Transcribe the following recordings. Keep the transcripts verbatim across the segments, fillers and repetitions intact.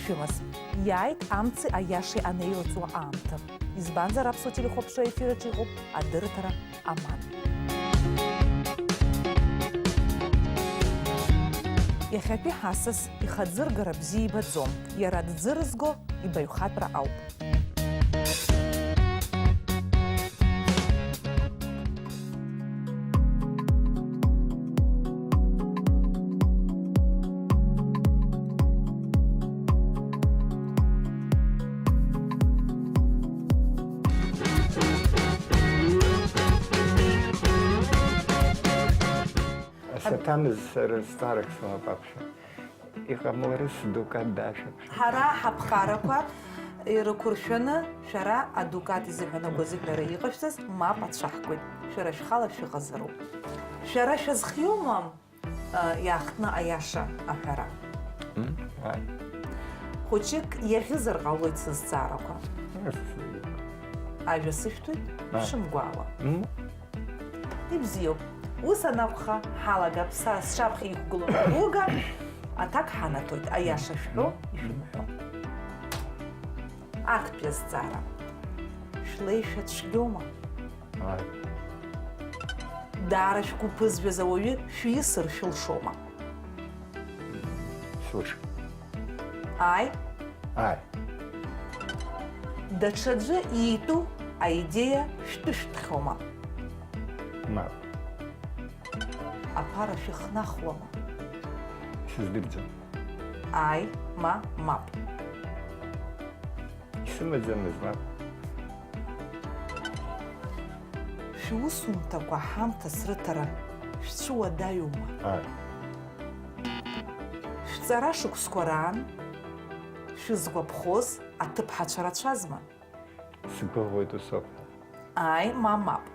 Џьымас, иааит амци аиашеи анеилыҵуа аамҭа. Избанзар, Аԥсуа телехәаԥшра аефир аҿы иҟоуп адырраҭара Аман. Иахьатәи ҳасас ихаӡыргара бзиа ибаӡом, иара дӡырызго ибаҩхатәра ауп. Саҭамыз сара зҵаарак сымоуп аԥхьа. Иҟамларыз сдукат даашәаԥхьа. Ҳара ҳаԥҟарақәа ирықәыршәаны, шәара адукат изыҳәан агәазыҳәара иҟашәҵаз мап ацәаҳкуеит. Шәара шәхала шәыҟазароуп. Шәара шәазхиоума, а, иаахтны аиаша аҳәара? Мм, ааи. Хәыҷык иаӷьызар ҟалоит сызҵаарақәа. Ас-, Ажәа сышәҭоит, ааи. Шәымгәаауа. Мм. Ибзиоуп. Ус анакәха, ҳалагап, са сшаԥхьа иқәгылоу Руга, аҭак ҳанаҭоит, аиаша шәҳәо, ишәымҳәо. Актәи азҵаара. Шәлеишәа цәгьоума? Ааи. Даара шәгәы ԥызжәаз ауаҩы шәиасыр шәылшома? Слушай. Ааи. Ааи. Даҽаӡәы иитәу аидеиа шәтәышәтәхьоума? Мап. Аԥара шәыхнахуама? Сыздырӡом. Ааи, ма, мап. Исымаӡамыз, мап. Шәусумҭақәа ҳамҭас рыҭара шәцәыуадаҩума? Ааи. Шәҵара шықәсқәа раан шәызгәаԥхоз аҭыԥҳацәа рацәазма? Сгәыӷуеит усоуп ҳәа. Ааи, ма мап.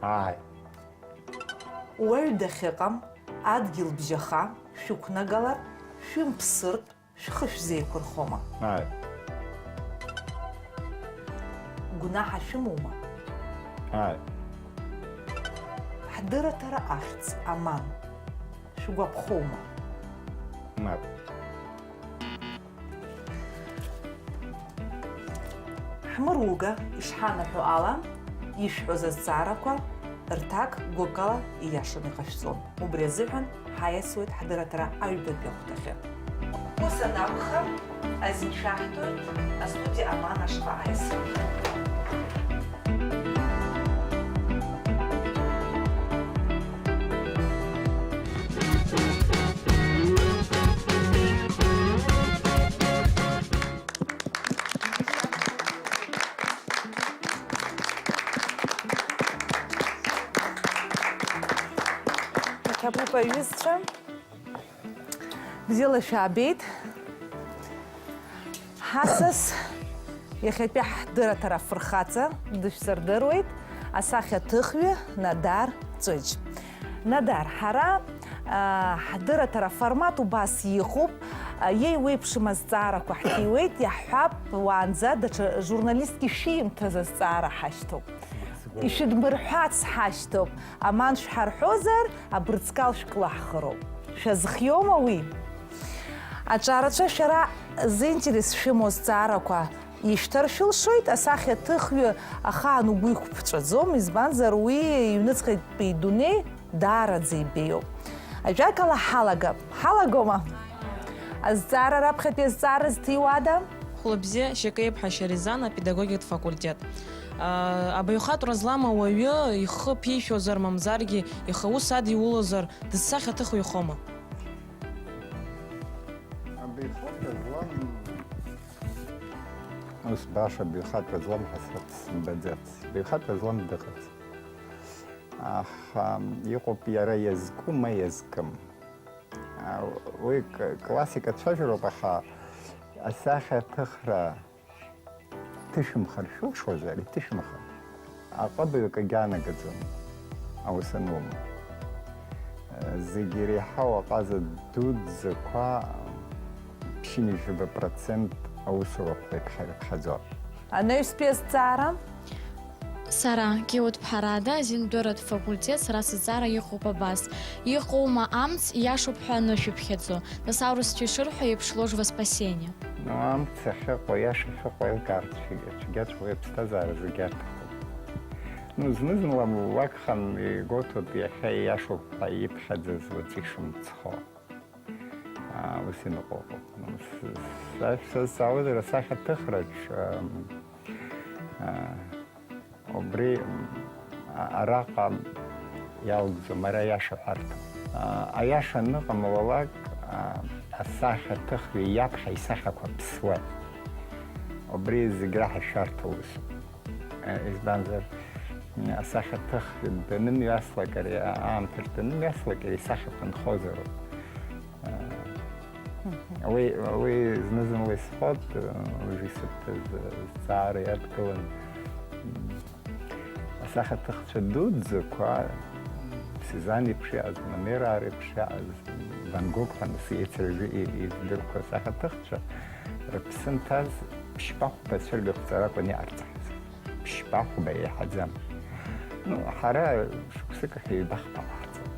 Ааи. Уаҩ дахьыҟам, адгьыл бжьаха, шәықәнагалар, шәымԥсыртә, шәхы шәзеиқәырхома? Ааи. Гәнаҳа шәымоума? Ааи. Ҳдырраҭара ахьӡ Аман шәгәаԥхоума? Мап. Ҳмыруга, ишҳанаҳәо ала, ишәҳәоз азҵаарақәа рҭак гәыкала ииашаны иҟашәҵон. Убри азыҳәан ҳаиасуеит ҳдырраҭара аҩбатәи ахәҭахьы. Ус анакәха, азин шәаҳҭоит астудиа Аман ашҟа аиасырҭа. Иҭабуп, аҩызцәа. Бзиала шәаабеит. Ҳасас иахьатәи ҳдырраҭара афырхаҵа дышәзырдыруеит, асахьаҭыхҩы Надар Ҵәыџь. Надар, ҳара, а, ҳдырраҭара аформат убас иҟоуп, а, иеиуеиԥшым азҵаарақәа ҳҭиуеит, иаҳҳәап, уаанӡа даҽа журналистк ишимҭаз азҵаара ҳашьҭоуп. Ишәыдмырҳәац ҳашьҭоуп, аман шәҳарҳәозар, абырҵкал шәкылаҳхыроуп. Шәазхиоума уи? Аҿарацәа, шәара зинтерес шәымоу азҵаарақәа ишәҭар шәылшоит, асахьаҭыхҩы ахаан угәы иқәԥҵәаӡом, избанзар, уи иҩныҵҟатәи идунеи даараӡа ибеиоуп. Ажәакала, ҳалагап. Ҳалагома? Азҵаара раԥхьатәи азҵаара зҭиуада? Хәлыбзиа Шьакеиԥҳа Шьаризан, апедагогикатә факультет. Аа, абаҩхатәра злам ауаҩы ихы ԥишәозар, мамзаргьы ихы аус адиулозар, дызсахьаҭыхҩхома? Абаҩхатәра злам, ус баша абаҩхатәра злам ҳәа срыцымбаӡац. Абаҩхатәра злам дыҟац. Аха иҟоуп иара иазку ма иазкым. А, уи к-, классика цәажәароуп, аха асахьаҭыхра ҭышәымхар шәылшозар, иҭышәымхар. Аҟыбаҩык агьаанагаӡом, аус анума. Зегь иреиҳау аҟаза дуӡӡақәа ԥшьынҩажәаба процент аусурахәҭа иԥхьа-, иԥхьаӡоуп. Анаҩстәи азҵаара? Сара, Геуд Ԥҳарада, азиндәыратә факультет, сара сызҵаара иҟоуп абас: иҟоума амц, ииашоуп ҳәа анышәыԥхьаӡо, нас аурысцәа ишырҳәо еиԥш, ложь во спасение. Ну, амц ахьыҟоу, аиаша ахьыҟоу еилкаарц цәгьа-, цәгьаҵәҟьа уи аԥсҭазаара зегьы аҭахуп. Ну, зны-зынла уагхан игәоуҭоит иахьа ииашоуп ҳәа иԥхьаӡаз уаҵәы ишымцхо. Аа, ус иныҟәоуп. Ну, с-, с-, сазҵаауазар асахьаҭыхраҿ, ам, аа, убри, м, а-, араҟа иалгӡом, ара аиаша ҳәарҭам. Аа, аиаша аныҟамлалак, аа, асахьаҭыхҩы иаԥхьа исахьақәа ԥсуа. Убри зегь раҳа шәарҭа усуп. Е, избанзар, м, асахьаҭыхҩы данымҩаслак ари, а-, аамҭаҿ данымҩаслак ари исахьақәа нхозароуп. Уи, уи зны-зынла исҳәоит, уажәы исыԥхьаз зҵаара иадкылан. Асахьаҭыхцәа дуӡӡақәа, Сезанн еиԥш иааз, Манераа реиԥш иааз, Ван Гог ҳәа нас еицыржәы-, и-, ижәдырқәа асахьаҭыхцәа рыԥсы нҭаз ԥшьба-хәба цәыргақәҵара акәын иҟарҵаз. Ԥшьба-хәба еиҳаӡам. Ну, ҳара шықәсык ахь ҩба-хԥа ҟаҳҵап.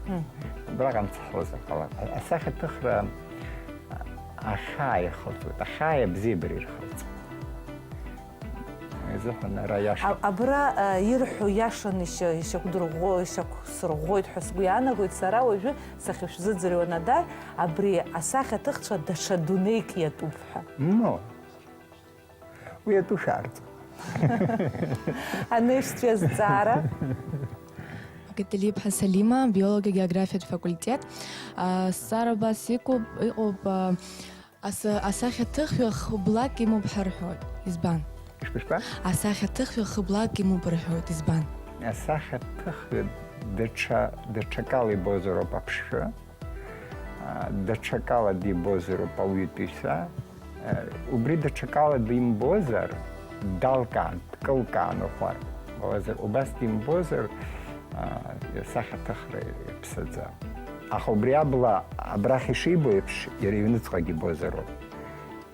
Мгм. Убраҟа мцҳәозар ҟалап. Асахьаҭыхра ахьаа ихылҵуеит, ахьааи абзиабареи ирхылҵуеит. Уи азыҳәан ара иаша. А-, абра, а, ирҳәо иашаны ишьа-, ишьақәдырӷәӷәо, ишьақәсырӷәӷәоит ҳәа сгәы иаанагоит, сара уажәы сахьышәзыӡырҩуа надар, абри асахьаҭыхцәа даҽа дунеик иатәуп ҳәа. Ну, уи атәы шәаарҵа. Анеишьцәа зҵаара. Гаталиԥҳа Салима, биологиа-географиатә факультет. А, сҵаара абас иҟоуп, иҟоуп, а, ас-, асахьаҭыхҩы хыблак имоуп ҳәа рҳәоит. Избан? Ишԥа-, ишԥа? Асахьаҭыхҩы хыблак имоуп рҳәоит. Избан? Асахьаҭыхҩы даҽа, даҽакала ибозароуп аԥшшәы. А, даҽакала дибозароуп ауаҩытәыҩса. А, убри даҽакала димбозар, далкаан, дкылкаан уҳәар. Уазар, убас димбозар, а, асахьаҭыхра иаԥсаӡам. Аха убри абла абрахь ишибо еиԥш, иара иҩныҵҟагьы ибозароуп.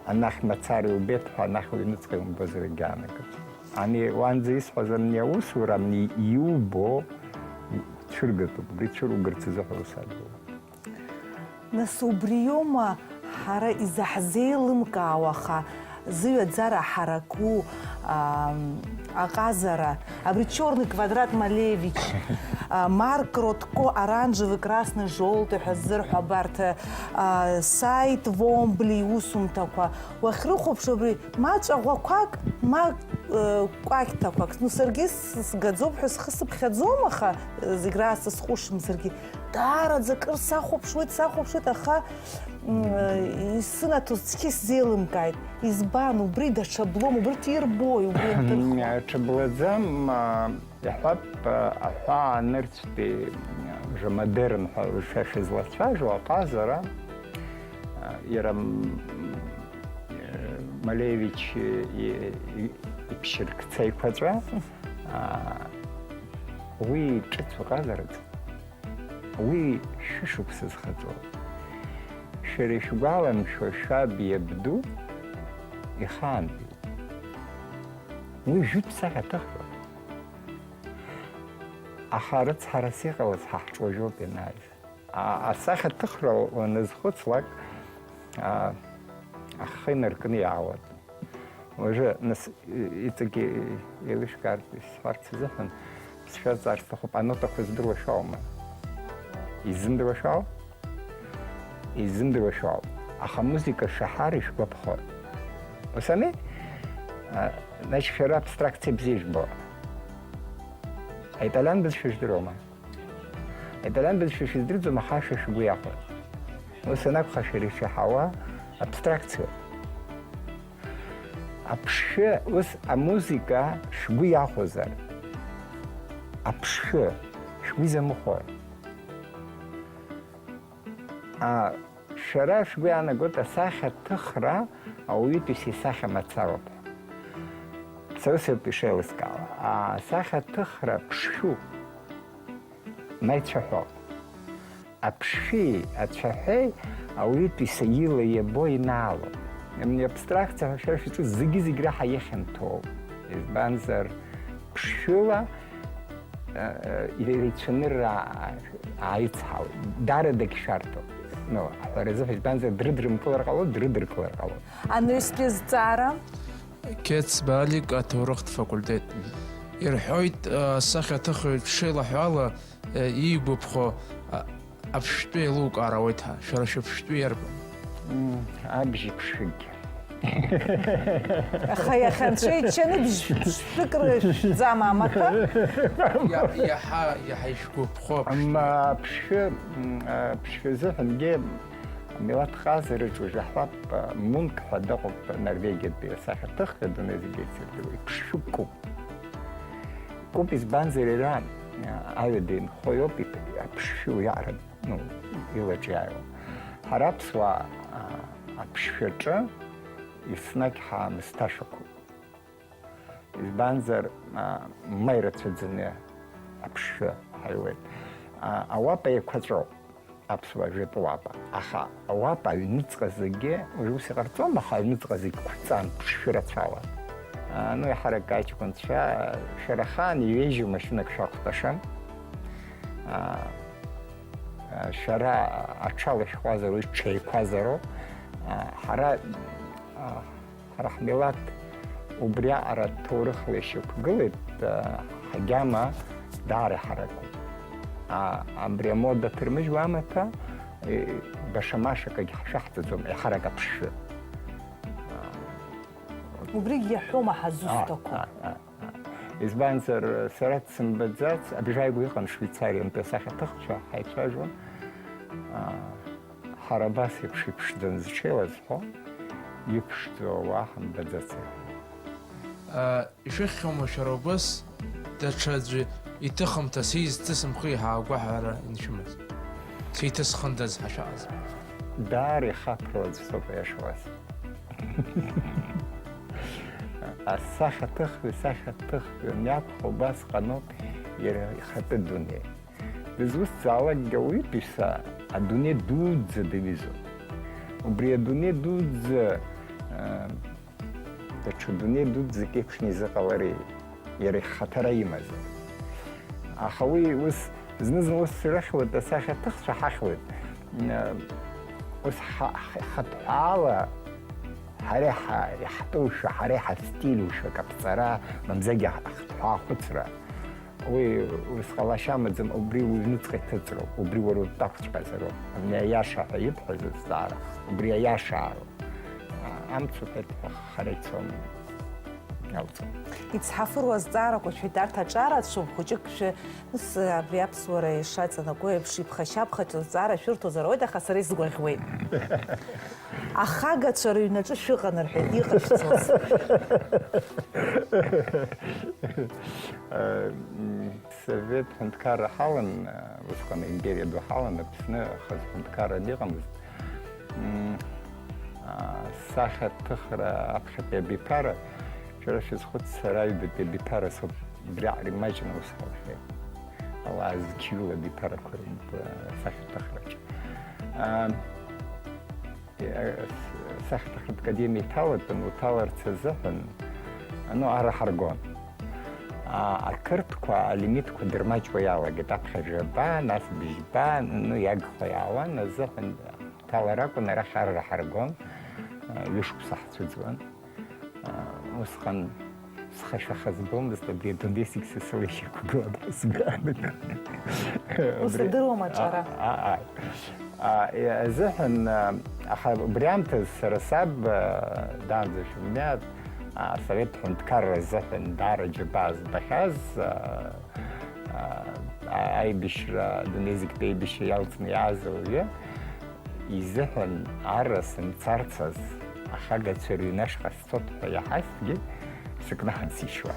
Анахь мацара иубеит ҳәа, анахь уҩныҵҟа иумбозар егьаанагом. Ани уанӡа исҳәаз амни аусура, амни иубо цәыргатәуп, убри цәыругарц азыҳәа ус адгылоуп. Нас убриоума ҳара изаҳзеилымкаауа, аха зыҩаӡара ҳараку, ам, аҟазара, абри Чёрный квадрат Малевич, а, Марк Ротко, оранжевый, красный, жёлтый ҳәа ззырҳәо абарҭ, а, Сайт Вомбли иусумҭақәа уахьрыхәаԥшуа, абри ма ҵәаӷәақәак, ма, э, кәакьҭақәак. Ну, саргьы с-, сгаӡоуп ҳәа схы сыԥхьаӡом, аха, э, зегь раасҭа сҟәышым саргьы. Даараӡа акыр сахәаԥшуеит, сахәаԥшуеит, аха, м, исынаҭоз цқьа исзеилымкааит. Избан, убри даҽа блом, убырҭ ирбои, убри иандырхуа? Даҽа блаӡам, а, иаҳҳәап, а, аҳәаа нырцәтәи, а, уже модерн ҳәа шәа шәызлацәажәо аҟазара, а, иара, м, э, Малевич и-, и-, иԥшьыркца еиқәаҵәа, а, уи ҿыц уҟазараӡам. Уи шәышықәса зхаҵоу. Шәара ишәгәаламшәо шәаб иабду ихаантәуп. Уи жәытә сахьаҭыхроуп. Аха рыцҳарас иҟалаз ҳа ҳҿуажәоуп ианааиз. А-, асахьаҭыхра уаназхәыцлак, а, ахы инаркны иаауан. Уажәы, нас, и-, иҵегьы еилышәкаартә исҳәарц азыҳәан, сшәазҵаар сҭахуп, анотақәа здыруа шәоума? Изымдыруа шәоуп? Изымдыруа шәоуп. Аха амузыка шаҳар ишәгәаԥхоит. Ус ами? А, значит, шәара абстракциа бзиа ижәбо. Аиталиан бызшәа жәдыруама? Аиталиан бызшәа шәыздырӡом, аха ашәа шәгәы иахәоит. Ус анакәха, шәара ишәаҳауа абстракциоуп. Аԥшшәы, ус амузыка шәгәы иахәозар, аԥшшәы шәгәы изамыхәои? А, шәара шәгәы иаанагоит асахьаҭыхра ауаҩытәыҩса исахьа мацароуп. Са ус ауп ишеилыскаауа. Асахьаҭыхра ԥшшәуп. Ма ицәаҳәоуп. Аԥшшәеи ацәаҳәеи ауаҩытәыҩса ила иабо инаалом. Абстракциа ҳәа шәара шәызҿу зегьы-зегь раҳа ихьанҭоуп. Избанзар, Ԥшшәыла, э, э, ицәанырра ааицҳауеит. Даараӡагь шәарҭоуп. Ну, аҳәара азыҳәа, избанзар, дрыдрымкылар ҟалоит, дрыдыркылар ҟалоит. Анаҩстәи зҵаара? Қьеҭс Балик аҭоурыхтә факультет. Ирҳәоит, э, асахьаҭыхҩы дшеилаҳәо ала, э, иигәаԥхо, а, аԥштәы еилукаар ауеит ҳәа. Шәара шәыԥштәы иарбан? Мм, абжьи ԥшшәыгь. Аха иахьа анцәа иџьшьаны бжь-, ԥштәык рышәӡама амаҭәа? Иа-, иаҳа, иаҳа ишәгәаԥхо аԥштәы. Ма аԥшшәы, м, аԥшшәы азыҳәангьы амилаҭ ҟазараҿы уажәы ҳҳәап, Мунк ҳәа дыҟоуп, Норвегиатәи асахьаҭыхҩы, адунеи зегьы еицырдыруа, иԥшшәы куп. Куп, избанзар, иара, а, аҩада инхо иоуп, ип-, аԥшшәы уиаҟара, ну, илаҿиааиуа. Ҳара аԥсуаа, а, аԥшшәаҿы еснагь ҳаамысҭашәақәоуп. Избанзар, а, ма ирацәаӡаны аԥшшәы ҳаиуеит. А, ауапа еиқәаҵәоуп. Аԥсуаа жәытә уапа. Аха ауапа аҩныҵҟа зегьы, уажә ус иҟарҵом, аха аҩныҵҟа зегь қәҵан, ԥшшәы рацәала. А, ну, иаҳарак аҷкәынцәа, шәара ахаан иҩежьу машьынак шәахәҭашам. А, а, шәара аҽала шәхәазароуп, ҽеиқәазароуп. А, ҳара, а, Ҳара ҳмилаҭ убриаҟара ҭоурыхла ишьақәгылеит, ҳагьама даара иҳаракуп. А, абри амода ҭырмыжьуа амаҭәа, е, баша-машакагь ҳшәаҳҵаӡом, еиҳарак аԥшшәы. Убригь иаҳәома ҳазусҭақәоу? А, а, а, а. Избанзар, сара дсымбаӡац, абжьааигәа иҟан швеицариантәи асахьаҭыхцәа ҳаицәажәон. А, Ҳара абас еиԥш иԥшӡан зҽеилазҳәо, иԥшӡоу ауаа ҳамбаӡаци? Ишәыхьхьоума шәара убас даҽаӡәы иҭыхымҭа сеизҭысымхи ҳәа агәаҳәара аншәымаз? Сеиҭысхындаз ҳәа шәаҟаз? Даара ихаԥыруа аӡә соуп, аиаша уасҳәап. Асахьаҭыхҩы, сахьаҭыхҩы мҩаԥхо убасҟаноуп иара ихатәы дунеи. Дызусҭзаалакгьы ауаҩытәыҩса адунеи дуӡӡа дыҩызоуп. Убри адунеи дуӡӡа, э, даҽа дунеи дуӡӡак еиԥшны изыҟаларыи, иара ихаҭара имазар? Аха уи ус, зны-зынла ус ирыхьуеит, асахьаҭыхцәа ҳахьуеит. Э, ус ҳа-, ҳ-, ҳхатәҳәаала ҳара иҳа-, иаҳтәушәа, ҳара иҳастильушәа акаԥҵара, мамзаргьы ҳхатәҳәаа ахәыцра. Уи, уи зҟалашьа амаӡам, убри уҩныҵҟа иҭыҵроуп, убри уара утәы ақәҵәҟьазароуп. Абни аиаша ҳәа ибҳәаз азҵаара, убри аиашаароуп. А, амц уҳәеит ҳәа хара ицом, иалҵуам. Ицҳафыруа азҵаарақәа шәҳәеит, арҭ аҿарацәоуп, хәыҷык шәы-, ус, абри аԥсуара ишаҵанакуа еиԥш, иԥхашьаԥхаҵо азҵаара шәырҭозар ауеит, аха сара исгәаӷьуеит. Ахагацәа рыҩнаҿы шәыҟан, рҳәеит, иҟашәҵоз. Э, м, Совет ҳәынҭқарра ҳалан, э, усҟан аимпериа ду ҳалан, Аԥсны хаз ҳәынҭқарра дыҟамызт. М, а, сахьаҭыхра аԥхьатәи абиԥара, шәара шәызхәыц, сара аҩбатәи абиԥара соуп, убриаҟара имаҷны ус ҳалҳәеит. Ала зқьҩыла абиԥарақәа роуп, э, сахьаҭыхраҿы. А, Сахьаҭыхратә академиа иҭалатәын, уҭаларц азыҳәан, ну, арра ҳаргон. А, ақырҭқәа алимитқәа дырмаҷуа иалагеит, аԥхьа жәаба, нас бжьба, ну, иагхо иаауан, азыҳәан ҳҭалар акәын, арахь арра ҳаргон, а, ҩышықәса ҳцәыӡуан. А, усҟан Схы шәахазбомызт, абри адунеи зегь са сыла ишьақәгылан сгәы. Ус убри адыруама аҿара? А, а, а. А, е, азыҳәан, а, аха убри аамҭаз сара саб, а, даанӡа шәымнеи, а, асовет ҳәынҭқарра азыҳәан даара џьабаа збахьаз, а, а, а, аибашьра, адунеи зегьтәи аибашьра иалҵны иааз ауаҩы изыҳәан арра сымцарц азы ахагацәа рыҩнашҟа сцот ҳәа иаҳазҭгьы, сыкнаҳан сишьуан.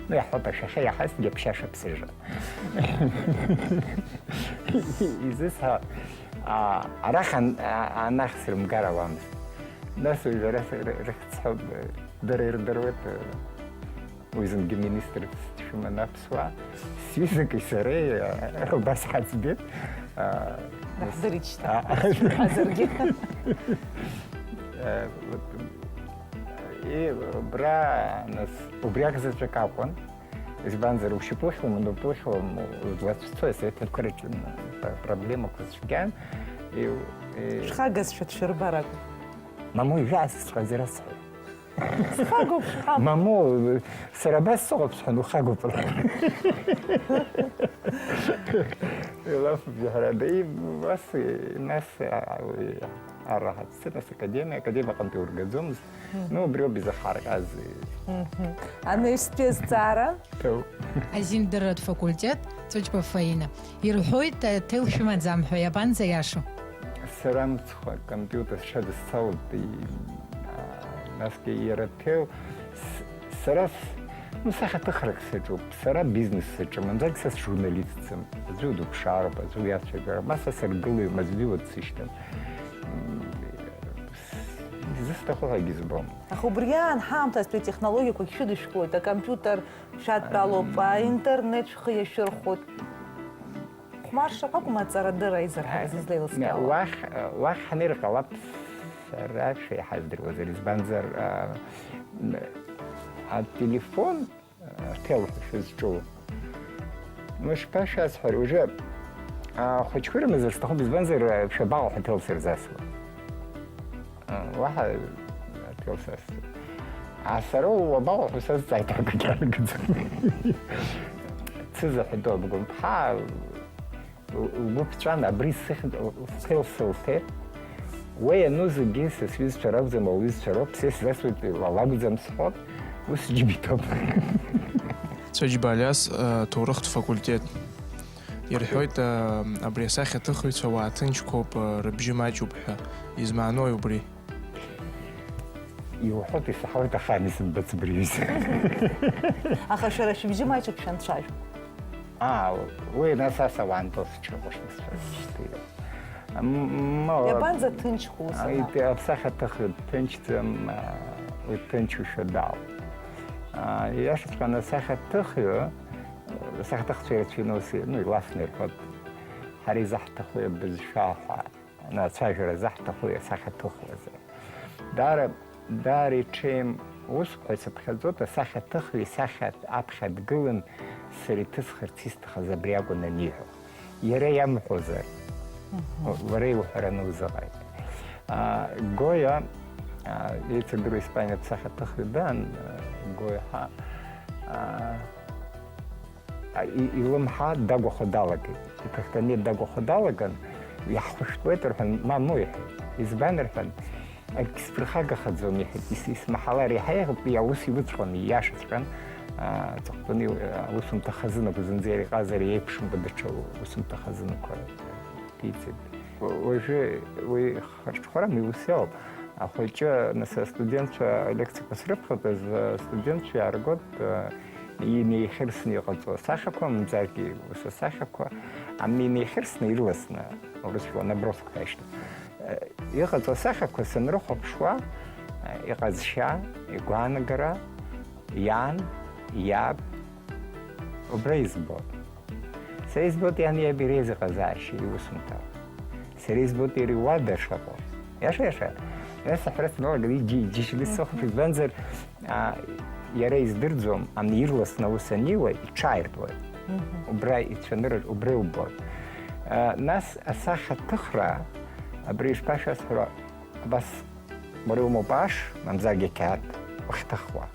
Ну, иаҳҳәап, ашәахьа иаҳазҭгьы аԥшьаша ԥсыжра. Изы са, а, арахь ан-, а, анахь срымгар ауамызт. Нас уажәы ара р-, рыхьӡ сҳәап, дара ирдыруеит, уи зынгьы министр дшәыман аԥсуаа. Сҩызаки сареи, а, убас ҳаӡбеит. А, Даҳдырит шьҭа. А, а. Ҳазаргьы. Э, вот, и убра, нас, убриак заҵәык акәын. Избанзар, ушьапыхьлам, унапыхьлам, узлацәцои, советқәа рыҿы проблемақәа цәгьан. И, и- Шәхагазшәа дшәырбар акәын. Мамоу, ижәаасыцҟаӡара сҳәеит. Схагоуп, шәҳәа. Мамоу, сара абас сыҟоуп сҳәан, ухагоуп. Илаф бжьаҳәарада, и-, ас, нас, а, уи, арра ҳацәцеит, нас академиа, академиа аҟынтәи ургаӡомызт. Мгм. Ну, убриоуп изахарҟьаз. Мгм. Анаҩстәи азҵаара? Ҭоу. Азиндырратә факультет, Ҵәыџьба Фаина. Ирҳәоит, аҭел шәымаӡам ҳәа, иабанӡа иашоу? Сара мцхә акомпиутер сшадысцалоит, и-, а, насгьы иара аҭел, с-, сара с-, ну, сахьаҭыхрак саҿуп, сара бизнес саҿым, мамзаргьы са сжурналистӡам, аӡәы удыԥшаароуп, аӡәы уиацәажәароуп, ма са сыргылаҩым, аӡәы диуа дсышьҭам. М, изысҭаху ҳәагьы збом. Аха убри аан ҳаамҭазтәи атехнологиақәагь шәыдышәкылоит, акомпиутер шәадтәалоуп, аинтернет шәхы иашәырхәоит. Хәмаршақә акәым аҵарадырра изырҳарыз, излеилыскаауа. Уахь, уахь ҳнеир ҟалап, сара шәеиҳаздыруазар, избанзар, а, ателефон, а, аҭел ҳәа шәызҿу. Ну, шԥашәасҳәари, уже, а, ахәыҷқәа ирымазар сҭахуп, избанзар, а, шәабаҟоу ҳәа аҭел сырзасуа. А, уаҳа аҭел сасҭоит. А сара уабаҟоу ҳәа сазҵааит, акгьы аргаӡам. Цыза ҳәа дыҟам, ԥҳа лгәы ԥҵәан, абри сыхьӡ-, схел сылҭеит. Уи иану зегьы са сҩызцәа ракәӡам, лҩызцәа роуп, са исзасуеит, ла лакәӡам сҳәоит, ус џьыбиҭоуп. Цәыџьба Алиас, э, ҭоурыхтә факультет. Ирҳәоит, э, абри асахьаҭыхҩцәа уаа ҭынчқәоуп, э, рыбжьы маҷуп ҳәа. Измаанои убри? Иуҳәоит, исаҳауеит, ахаан исымбац абри аҩыза. Аха шәара шәыбжьы маҷуп шәанцәажәо. Аа, уи нас ас ауаантәоу сҽырҟәышны сцәажәашьҭыроуп. М-, м-, Иабанӡа ҭынчхо ус ана? Аԥсахьаҭыхҩы дҭынчӡам, а, уи дҭынчушәа дауп. А, иашаҵәҟьаны асахьаҭыхҩы, асахьаҭыхцәа ирацәаҩны ус, ну, илафны ирҳәоит. Ҳара изаҳҭаху абызшәа ҳәа. Ацәажәара заҳҭаху асахьаҭыхҩы азы. Даара, даара иҽеим усуп ҳәа исыԥхьаӡоит, асахьаҭыхҩы исахьа аԥхьа дгылан, сара иҭысхырц исҭахыз абри акәын аниҳәо. Иара иамҳәозар, Мгм. уара иуҳәараны узыҟаит. А, Гоиа, а, еицырдыруа испаниатә сахьаҭыхҩы даан, а, Гоиа ҳа, а, А, и-, илымҳа дагәахо далагеит. Иԥыхьҭаны дагәахо далаган, иаҳхәышәтәуеит рҳәан, мамоу иҳәеит. Избан рҳәан, акгьы сԥырхагахаӡом иҳәеит, ис-, исмаҳалар иаҳа иаус илыҵҟьон, ииашаҵәҟьан, а, аҵыхәтәаны ил-, аусумҭа хазынақәа зынӡа иара иҟазар еиԥшымкәа даҽа усумҭа хазынақәа ԥиҵеит. Уажәы уи харҿхәарам, иус иоуп. Ахәыҷы, нас, астудентцәа алекциақәа срыԥхьоит, аз-, астудентцәа иааргоит, э, инеихьырсны иҟаҵоу асахьақәа, мамзаргьы ус асахьақәа, ам-, инеихьырсны ирласны, урысшәа наброскқәа ишьҭоу. Э, иҟаҵоу асахьақәа санрыхәаԥшуа, э, иҟазшьа, игәаанагара, иан, иаб, убра избоит. Сара избоит иан иаб иреизыҟазаашьа иусумҭа. Сара избоит иара иуада шыҟоу. Иаша, иаша. Иара сыҳәара сналаган иџьи-, иџьашьаны сыхәаԥшуа, избанзар, а, иара издырӡом, ан ирласны аус аниуа, иҽааиртуеит. Мгм. Убра ицәанырыр, убра иубоит. А, нас асахьаҭыхра, абри ишԥашәасҳәара, абас уара иумоуп аш, мамзаргьы ақьаад уахьҭыхуа.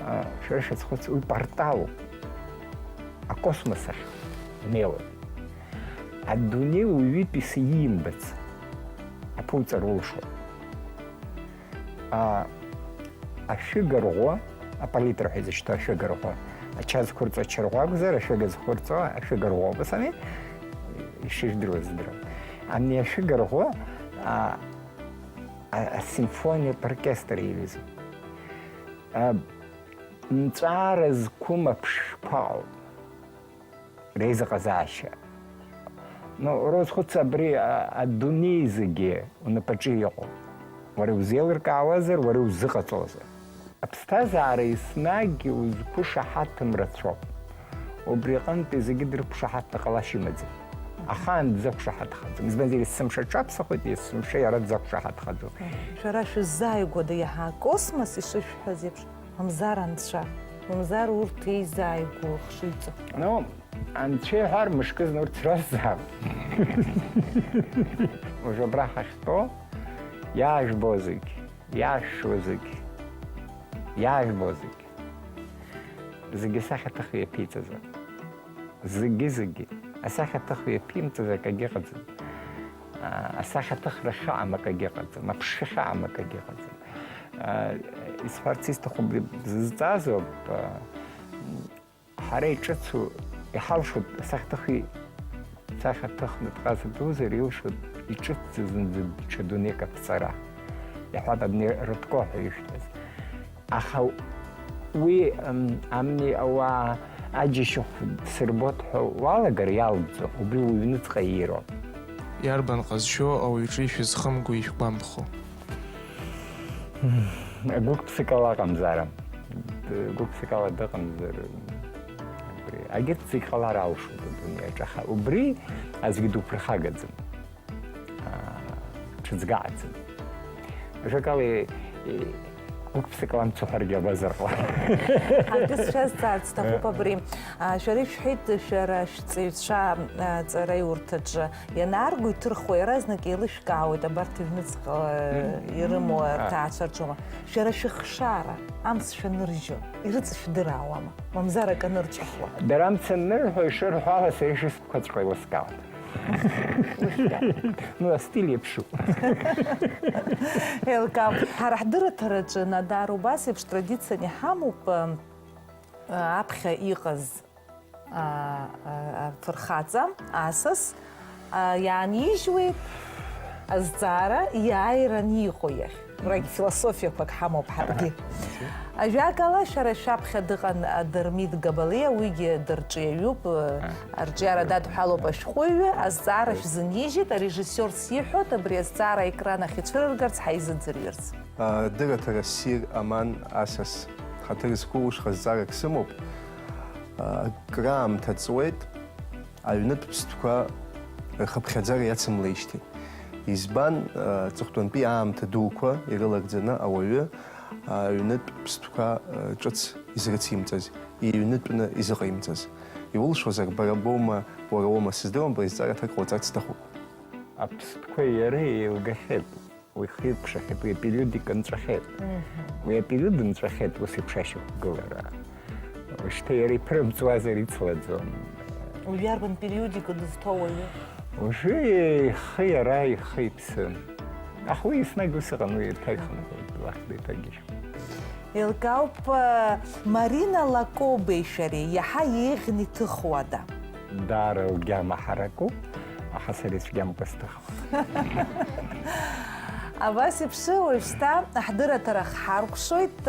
А, шәара шәазхәыц, уи порталуп. Акосмос ахь унеиуеит. Адунеи уаҩытәыҩса иимбац аԥуҵар улшоит. А, ашәыга рӷәы, апалитра ҳәа изышьҭоу ашәыга рӷәы, ача зқәырҵо ачарӷәы акәзар, ашәыга зқәырҵо ашәыга рӷәы, убас ами, ишыжәдыруа здыруам. Ани ашәыга рӷәы, а, а, асимфониатә оркестр иаҩызоуп. А, нҵәаара зқәым аԥшшәқәа ыҟоуп. Реизыҟазаашьа. Ну, уара узхәыц, абри, а, адунеи зегьы унапаҿы иҟоуп. Уара иузеилыркаауазар, уара иузыҟаҵозар. Аԥсҭазаара еснагь узқәышаҳаҭым рацәоуп. Убри аҟынтәи зегьы дрықәшаҳаҭны ҟалашьа имаӡам. Ахаан дзақәшаҳаҭхаӡом. Избанзар, есымша аҽаԥсахоит, есымша иара дзақәшаҳаҭхаӡом. Шәара шәыззааигәада иаҳа акосмос ишышәҳәаз еиԥш, мамзар анцәа? Мамзар урҭ еизааигәоу ахшыҩҵак. Ну, анцәа иҳәар, мышкызны урҭ сразҵаап. Уажә абра ҳахьтәоу, иаажәбо зегь, иаашәшәуа зегь, иаажәбо зегь, зегьы асахьаҭыхҩы иаԥиҵазар. Зегьы-зегьы. Асахьаҭыхҩы иаԥимҵазар акагьы ыҟаӡам. А, асахьаҭыхра ахьыҟам акагьы ыҟаӡам, аԥшшәа ахьыҟам акагьы ыҟаӡам. А, исҳәарц исҭаху убри бзызҵаазоуп, а, ҳара иҿыцу, иҳалшоит асахьаҭыхҩы сахьаҭыхны дҟазатәузар, илшоит иҿыцӡа зынӡа даҽа дунеик аԥҵара. Иаҳәап, абни Рыдко ҳәа ишәҳәаз. Аха уи, м, амни ауаа аџьашьахә сырбоит ҳәа уалагар иалҵӡом, убри уҩныҵҟа иироуп. Иарбан ҟазшьоу ауаҩ иҿы ишәызхымго, ишәгәамԥхо? Гәык-ԥсыкала аҟамзаара. Гәык-ԥсыкала дыҟамзар, убри. Егьырҭ зегь ҟалар алшоит адунеи аҿы, аха убри аӡәгьы дуԥырхагаӡам. Аа, ҽыӡгаӡам. Ажәакала, е, е, гәык-ԥсыкала амц уҳәаргьы абазар ҟалап. Акы сшәазҵаарц сҭахуп абри. А, шәара ишәҳәеит, шәара шәҵаҩцәа, а, ҵараиурҭаҿы ианаарго, иҭырхуа, иаразнак еилышәкаауеит, абарҭ аҩныҵҟа, а, ирымоу, а, рҭаацәа рҿоума. Шәара шәыхшара, амц шәаныржьо, ирыҵшәдыраауама? Мамзар акы анырҿахуа. Дара амц аннырҳәо, ишырҳәо ала, сара ишыстәқәаҵәҟьа еилыскаауеит. Ну, астиль иаԥшуп. Еилкаауп. Ҳара ҳдырраҭараҿы, Надар, убас еиԥш традициан иҳамоуп, а, аԥхьа иҟаз, а, а, афырхаҵа, асас, а, иаанижьуеит азҵаара иааираны иҟоу иахь. Рагь философиақәак ҳамоуп ҳаргьы. Ажәакала, шәара шәаԥхьа дыҟан, а, Дырмит Габалиа, уигьы дырҿиаҩуп, а, арҿиара дадҳәалоуп ашәҟәыҩҩы, азҵаара шәзынижьит, арежиссиорс иҳәоит, абри азҵаара аекран ахь ицәырыргарц, ҳаизыӡырҩырц. А, дырраҭара ссир аман асас. Ҳаҭыр зқәу ушҟа зҵаарак сымоуп. А, краамҭа ҵуеит. Аҩнытә ԥстәқәа рхыԥхьаӡара иацымлеижьҭеи. Избан, аҵыхәтәантәи аамҭа дуқәа ирылагӡаны ауаҩы аҩнытә ԥстәқәа ҿыц изрыцимҵаз, иҩнытәны изыҟаимҵаз? Иулшозар, бара боума, уара уоума, сыздыруам, абри азҵаара аҭак ҟауҵарц сҭахуп. Аԥстәқәеи иареи еилгахьеит. Уи хиркәшахьеит, уи апериодика нҵәахьеит. Мгм. Уи апериод нҵәахьеит, ус еиԥш ашьақәгылара. Уажәшьҭа иара иԥырымҵуазар ицлаӡом. Уажә иарбан периодика дызҭоу уаҩы? Уажәы ихы иара, ихы иԥсы. Аха уи еснагь ус ыҟан, уи еиҭа ихынҳәуеит, уахь деиҭагьежьуеит. Еилкаауп, э, Марина Лакобеи шәареи иаҳа еиӷьны иҭыхуада? Даара лгьама ҳаракуп, аха сара ицәгьамкәа сҭыхуан. Абас еиԥш, уажәшьҭа ҳдырраҭара хҳаркәшоит.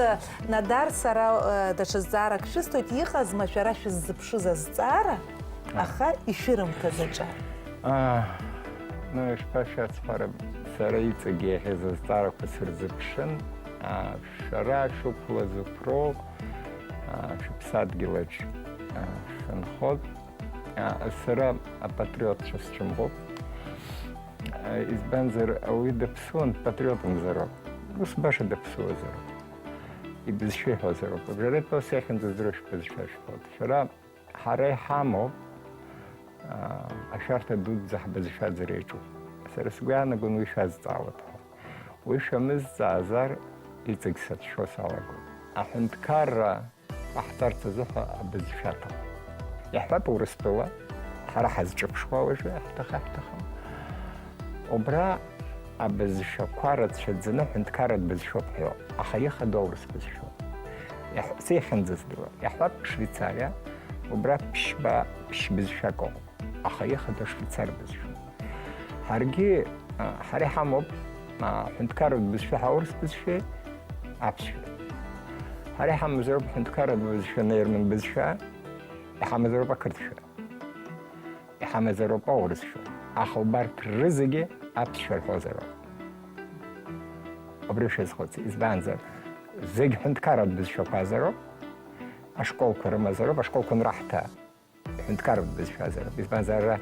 Надар, сара, э, даҽа зҵаарак шәысҭоит, иҟазма шәара шәыззыԥшыз азҵаара, аха ишәырымҭаз аҿар? Аа, ну, ишԥашәасҳәара, сара иҵегь еиӷьыз азҵаарақәа сырзыԥшын. Аа, шәара шәықәлаз уԥроуп, аа, шәыԥсадгьылаҿ, аа, шәынхоит. Сара апатриотцәа сцәымӷуп. Избанзар, ауаҩы даԥсуан, патриотмзароуп. Ус баша даԥсуазароуп. Ибызшәа иҳәозароуп. Абжьаратәи ус иахьынӡаздыруа шәбызшәа шәҳәоит. Шәара, ҳара иҳамоуп, а, ашәарҭа дуӡӡа ҳбызшәа аӡара иаҿуп. Сара сгәы иаанагон уи шәазҵаауеит ҳәа. Уи шәамызҵаазар, иҵегь сацәшәо салагоит. Аҳәынҭқарра ҟаҳҵарц азыҳәа абызшәа аҭахуп. Иаҳҳәап, Урыстәыла, ҳара ҳазҿыԥшуа уажәы, ҳҭахы-ҳҭахым. Убра абызшәақәа рацәаӡаны аҳәынҭқарратә бызшәоуп ҳәа, аха ихадоу аурыс бызшәоуп. Иаҳ-, сеихьанӡа здыруа. Иаҳҳәап, Швеицариа, убра ԥшьба, ԥшь бызшәак ыҟоуп. Аха ихадоу ашвеицар бызшәоуп. Ҳаргьы, а, ҳара иҳамоуп, а, ҳәынҭқарратә бызшәа, ҳаурыс бызшәеи аԥсшәеи. Ҳара иҳамазароуп ҳәынҭқарратә бызшәа, наирмын бызшәа, иҳамазароуп ақырҭшәа, иҳамазароуп аурысшәа. Аха убарҭ рызегьы аԥсшәа рҳәозароуп. Убри шәазхәыц, избанзар, зегь ҳәынҭқарратә бызшәақәазароуп, ашколқәа рымазароуп, ашколқәа анраҳҭа, ҳәынҭқарратә бызшәазароуп. Избанзар, ара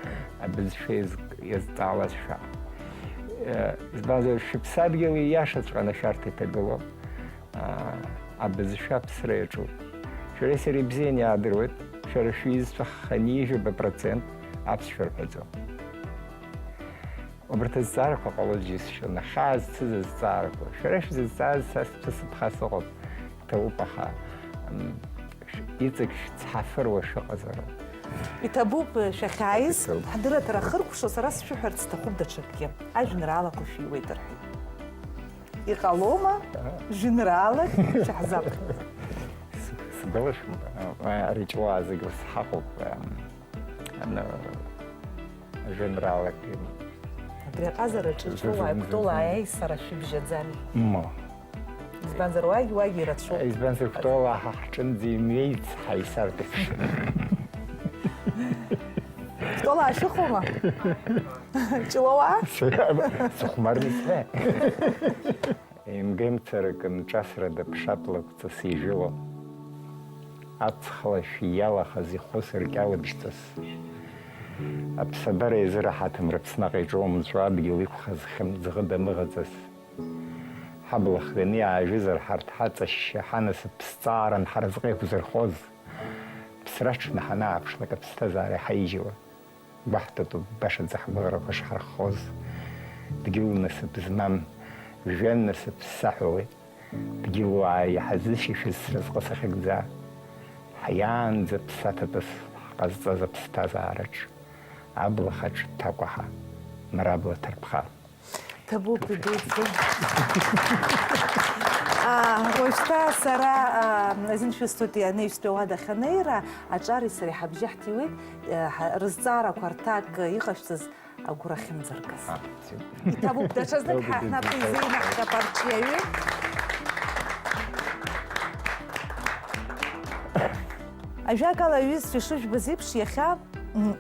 абызшәа иаз-, иазҵаауазшәа. Э, избанзар, шәыԥсадгьыл ииашаҵәҟьаны ашәарҭа иҭагылоуп. А, абызшәа аԥсра иаҿуп. Шәареи сареи бзианы иаадыруеит, шәара шәҩызцәа ханижәаба процент аԥсшәа рҳәаӡом. Убарҭ азҵаарақәа ҟалоит џьысшьон, ахьаа зцыз азҵаарақәа. Шәара шәзызҵааз са сцәы сыԥха сыҟоуп, иҭабуп, аха, м, шә-, иҵегь шәцҳафыруа шәыҟазароуп. Иҭабуп, шәахьааиз, Иҭабуп. Ҳдырраҭара ахыркәшо сара сшәыҳәарц сҭахуп даҽакгьы. Ажәеинраалақәа шәиуеит рҳәеит. Иҟалома, Аҳа. Жәеинраалак шәаҳзаԥхьоит? С-, сгәалашәом, а, ари Ҷлоуаа зегь ус ҳаҟоуп, а, ана, жәеинраалак. Абри аҟазараҿы Ҷлоуааи Кәтолааи аисара шәыбжьаӡами? Ма. Избанзар, уагь, уагь ирацәоуп. Избанзар, Кәтолаа ҳа ҳҿынӡа имеиц ҳаисартә еиԥш. Кәтолаа шәыхәома? Ҷлоуаа? Сыхәмарны сҳәа. Еимгеимцарак нҿасрада ԥшатлакәҵас ижәыло. Аҵх лашә иалахаз ихәы сыркьалыбжьҵас. Аԥсабара иазыраҳаҭым рыԥснаҟ иҿоумҵәо адгьыл иқәхаз хьымӡӷы дамыӷаҵас. Ҳабла хҩаны иаажәызар ҳарҭ ҳаҵашьшьы ҳанасыԥ ԥсҭҵааран ҳаразҟы иақәзырхоз. Ԥсра аҽны ҳанааԥшлак аԥсҭазаара иҳаижьуа. Гәаҳҭатәуп башаӡа ҳгәыӷрақәа шҳарххоз. Дгьыл насыԥ змам, жәҩан насыԥ саҳәои, дгьыл уаа иҳазышьашәыз сразҟы сахьыгӡа, ҳиаанӡа ԥсаҭатәыс ҳҟазҵаз аԥсҭазаараҿ, абла хаҿ дҭакәаҳа, мрабла ҭарԥха. Ҭабуп идуӡӡа. А, уажәшьҭа сара, а, азин шәысҭоит, ианаҩстәи ауада ахьанеира, аҿари сареи ҳабжьы ҳҭиуеит, а, ҳа-, рызҵаарақәа рҭак иҟашәҵаз агәра ахьынӡаргаз. А, все. Иҭабуп, даҽазнык Ҭабуп, ҳа ҳнапы ҭабуп. Изеинаҳҟьап арҿиаҩы. Ажәакала, аҩызцәа, ишыжәбаз еиԥш, иахьа, м,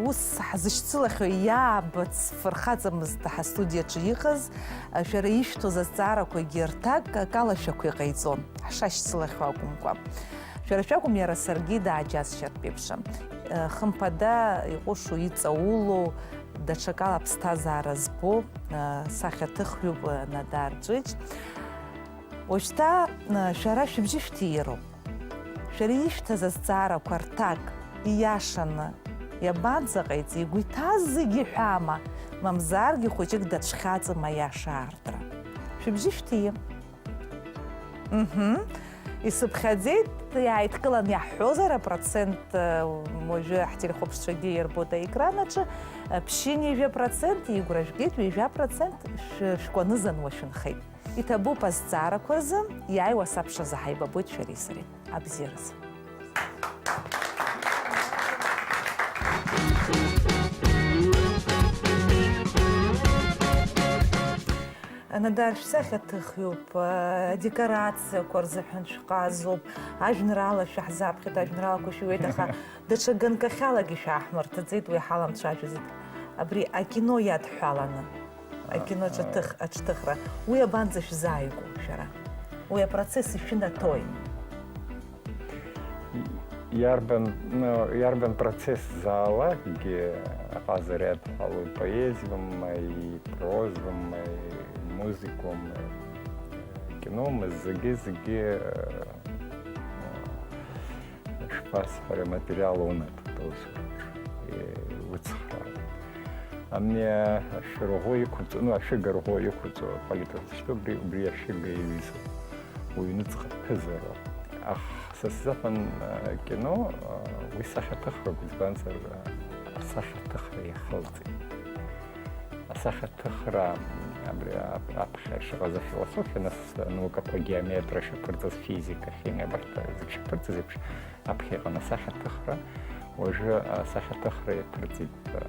ус ҳзышьцылахьоу иаабац фырхаҵамызт ҳастудиаҿы иҟаз, шәара ишәҭоз азҵаарақәагьы рҭак акалашәақәа иҟаиҵон, ҳшашьцылахьоу акәымкәа. Шәара шәакәым, иара саргьы дааџьасшьартә еиԥш. Хымԥада, иҟәышу, иҵаулоу, даҽакала аԥсҭазаара збо, сахьаҭыхҩуп Надар Ҵәыџь. Уажәшьҭа, шәара шәыбжьы шәҭиироуп. Шәара ишәҭаз азҵаарақәа рҭак ииашаны иабанӡаҟаиҵеи, игәы иҭаз зегьы иҳәама, мамзаргьы хәыҷык дацәхьаҵым аиаша аартра? Шәыбжьы шәҭии. Мҳм. Исыԥхьаӡеит, иааидкылан иаҳҳәозар, апроцент, уажәы ҳтелехәаԥшцәагьы ирбоит аекран аҿы, ԥшьынҩажәа процент игәра жәгеит, ҩажәа процент шә-, шәкәанызануа шәынхеит. Иҭабуп азҵаарақәа рзы, иааиуа асабшазы ҳаибабоит шәареи сареи. Абзиаразы. Надар, шәсахьаҭыхҩуп, адекорациақәа рзыҳәан шәҟазоуп, ажәеинраала шәаҳзаԥхьеит, ажәеинраалақәа шәиуеит, аха даҽа ганкахьалагьы шәааҳмырҭаӡеит, уи ҳаламцәажәаӡеит. Абри акино иадҳәаланы, акино аҿаҭых-, аҿҭыхра, уи абанӡа шәзааигәоу шәара? Уи апроцесс ишәынаҭои? Иарбан, ну, иарбан процесс заалакгьы аҟазара иадҳәалоу, ипоезиоума, ипрозоума, имузыкоума, киноума, зегьы-зегьы, э, шԥасҳәари, аматериал унаҭоит аусураҿы, э, уцхраауеит. Ами, ашәырӷәӷәа иқәырҵо, ну, ашәыга рӷәӷәа иқәырҵо апалитра зышьҭоу, убри, убри ашәыга иаҩызоуп. Уҩныҵҟа ԥызароуп. Аха са сзыҳәан, э, кино, э, уи сахьаҭыхроуп, избанзар, э, асахьаҭыхра иахылҵит. Асахьаҭыхра, м, абри ап-, аԥхьа шыҟаз афилософиа, нас, э, наукақәа, геометриа шаԥырҵаз, физика, химиа, абарҭ зегь шаԥырҵаз еиԥш, аԥхьа иҟан асахьаҭыхра, уажәы асахьаҭыхра иаԥырҵит, э,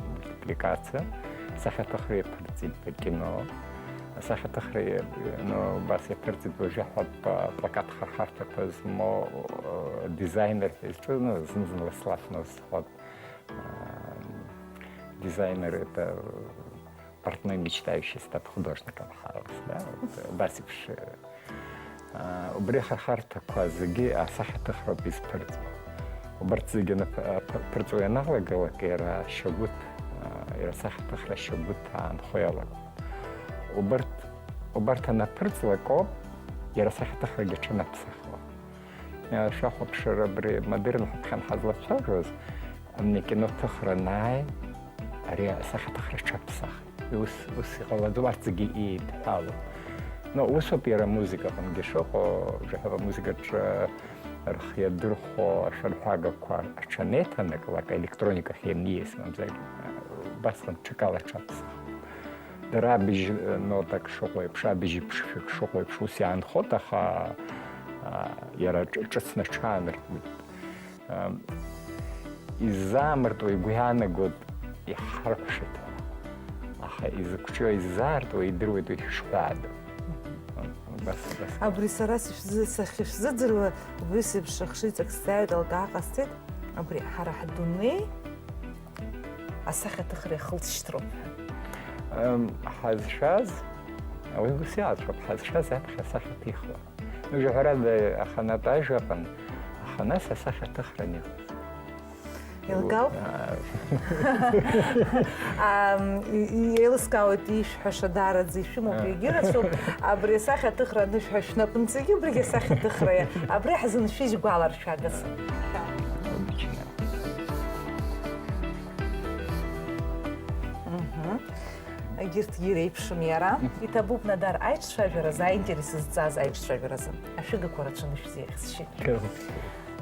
мультипликациа, асахьаҭыхра иаԥырҵит акино, асахьаҭыхра иа-, ну, убас иаԥырҵит уажәы ҳәа пла-, плакат хархарҭақәа змоу, э, дизайнер ҳәа изҿу, ну, зны-зынла слафны сҳәоит, э, дизайнер это портной мечтающий стать художником ҳәа, да, вот, убас еиԥш, э, Аа, убри ахырхарҭақәа зегьы асахьаҭыхроуп изԥырҵуа. Убарҭ зегьы анап-, аԥ-, ԥырҵуа ианалагалак, иара ашьагәыҭ, аа, иара асахьаҭыхра ашьагәыҭ аанхо иалагоит. Убарҭ, убарҭ анаԥырҵлак ауп иара асахьаҭыхрагьы аҽанаԥсахуа. Шәахәаԥшыр, абри модерн ҳәа ҳазлацәажәоз, амни акино ҭыхра анааи, ари асахьаҭыхра аҽаԥсахит. Ус, ус иҟалаӡом, арҭ зегьы еидҳәалоуп. Но усоуп иара амузыка аҟынгьы шыҟоу, жәаҳәара амузыкаҿы рхы иадырхәо ашәарҳәагақәа аҽанеиҭанакылак, аелектроникахь ианиас, мамзаргьы, убасҟан ҽакала аҽаԥсахит. Дара абыжь нотак шыҟоу еиԥш, абыжь ԥшшәак шыҟоу еиԥш, ус иаанхоит, аха, а, иара ҿ-, ҿыцны аҽааныркуеит. Ам, иззаамыртуа игәы иаанагоит иҳаркәшеит ҳәа. Аха изықәҿио иззаартуа идыруеит уи шәышҳәаада. Убас, убас. Абри сара сышәзы-, сахьышәзыӡырҩуа, убри сеиԥш ахшыҩҵак сзааит, алкаа ҟасҵеит. Абри ҳара ҳдунеи асахьаҭыхра иахылҵшьҭроуп ҳәа. Ам, ҳазшаз, уи ус иаацәоуп, ҳазшаз аԥхьа асахьаҭыхра. Ну, ҳәарада, аханатә ажәаҟын, аха нас асахьаҭыхран иҟаз. Еилкаауп? Аа. Ам, и-, и-, еилыскаауеит ишәҳәаша даараӡа ишәымоуп, аа, егьырацәоуп. Абри асахьаҭыхра анышәҳәа шәнапынҵагьы убригьы асахьаҭыхра иа-, абри ҳзыншәыжь гәаларшәагас. Обычно. Мгм. Егьырҭгьы иреиԥшым иара. Мгм. Иҭабуп, Надар, аиҿцәажәаразы, аинтерес зҵаз аиҿцәажәаразы. Ашәыгақәа рацәаны шәзеиӷьасшьеит.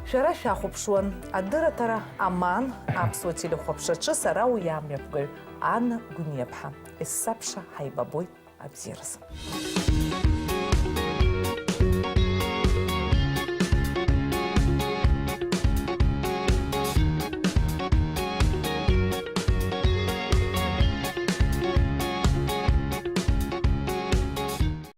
Шәара шәахәаԥшуан адырраҭара Аман аԥсуа телехәаԥшраҿы сара уи амҩаԥгаҩ Анна Гәниаԥҳа. Есымша ҳаибабоит абзиаразы.